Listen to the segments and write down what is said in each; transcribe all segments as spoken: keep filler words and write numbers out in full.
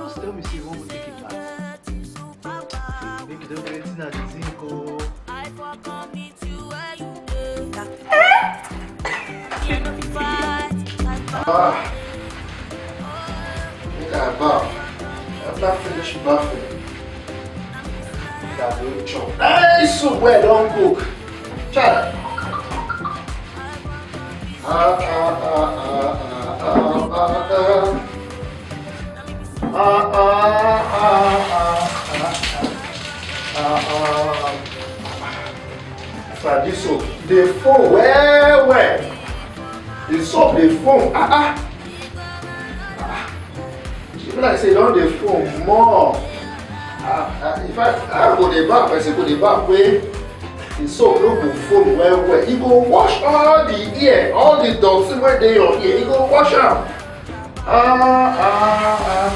Just tell me say you wan go take a bath. Make you don get wetin I dey think o. Ah, make I baff. After finish baffing, make I go chop. Nice soup wey I don cook. Chai. Ah, ah, ah, ah, ah, ah, ah, ah. Ah, ah, ah, ah, ah, ah, ah. Sir, this soap dey foam well well. The soap dey foam. Ah, ah. Ah, e be like say e don dey foam more. Ah, ah, in fact, I go dey baff, person go dey baff wey the soap no go foam well well. E go wash all the ear, all the dirty wey dey your ear, e go wash am. Ah, ah, ah,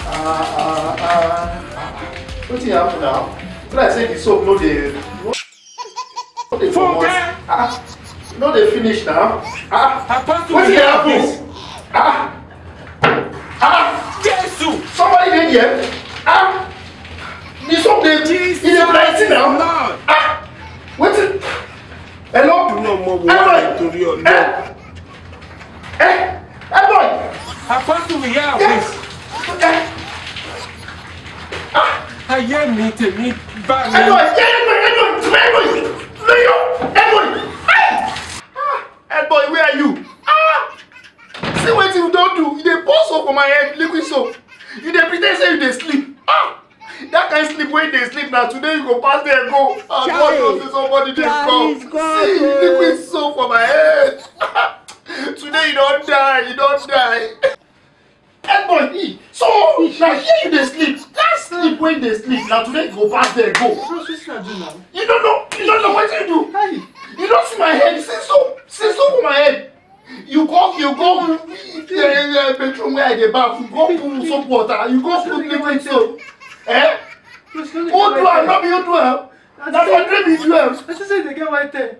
ah, ah, ah, ah. Wetin happen now? Be like say the soap no dey, no dey comot. Ah, no dey finish now. Ah, wetin dey happen? Ah, ah, Jesus! Somebody dey there. Ah, the soap dey, e dey plenty now. Ah, wetin? Hello? Hello? Eh? Eh? Eh, boy! Apostle, we have this. Eh? Ah! Ayé mi, tèmi bá mi. Eh, boy! Eh, boy! Eh, boy! Eh, boy! Hey! Ah! Eh, boy, where are you? Ah! See wetin you don do. You dey pour soap for my head, liquid soap. You dey pretend say you dey sleep. Ah! That kind sleep wey you dey sleep, na today you go pass there go. Ah, God knows say somebody dey come. See, liquid soap for my head. Today you don die, you don die. Head boy, e, so na here you dey sleep. That sleep wey you dey sleep, na today you go pass there go. Bros, wetin I do now? You don't know, you don't know wetin you do. Hi. You don see my head, see soap, see soap for my head. You go, you go, uh, uh, bedroom where I dey baff, you go put soap water, you go put liquid soap. Eh? Who do am? No be you do am. Na for dream you do am. I say say they get white hair.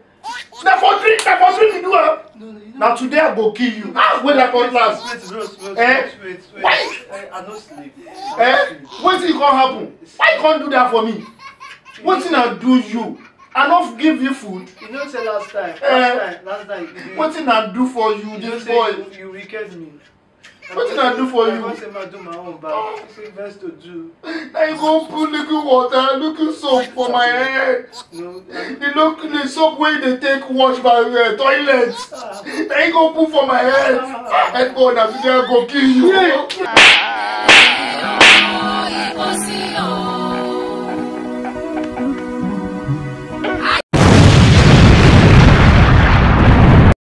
Na for dream, na for dream you do am. No, no, you know. Na today I go kill you. Ah, wait, that cutlass. Wait, wait, wait, wait, wait, wait, wait. Eh? Why? I, I no sleep. Eh? Wetin come happen? Why you come do that for me? Wetin I do you? I no give you food. You know say last time, eh, last time, last time you give me. Wetin I do for you, this boy? You, you wicked me. Wetin I do for you? I say I do my own back. You say best to do. Now you go put liquid water, liquid soap for my head. No. The look, the soap wey dey take wash my, uh, toilet. Ah. Now you go put for my head. Ah. Head boy, na today I go kill you. Yeah.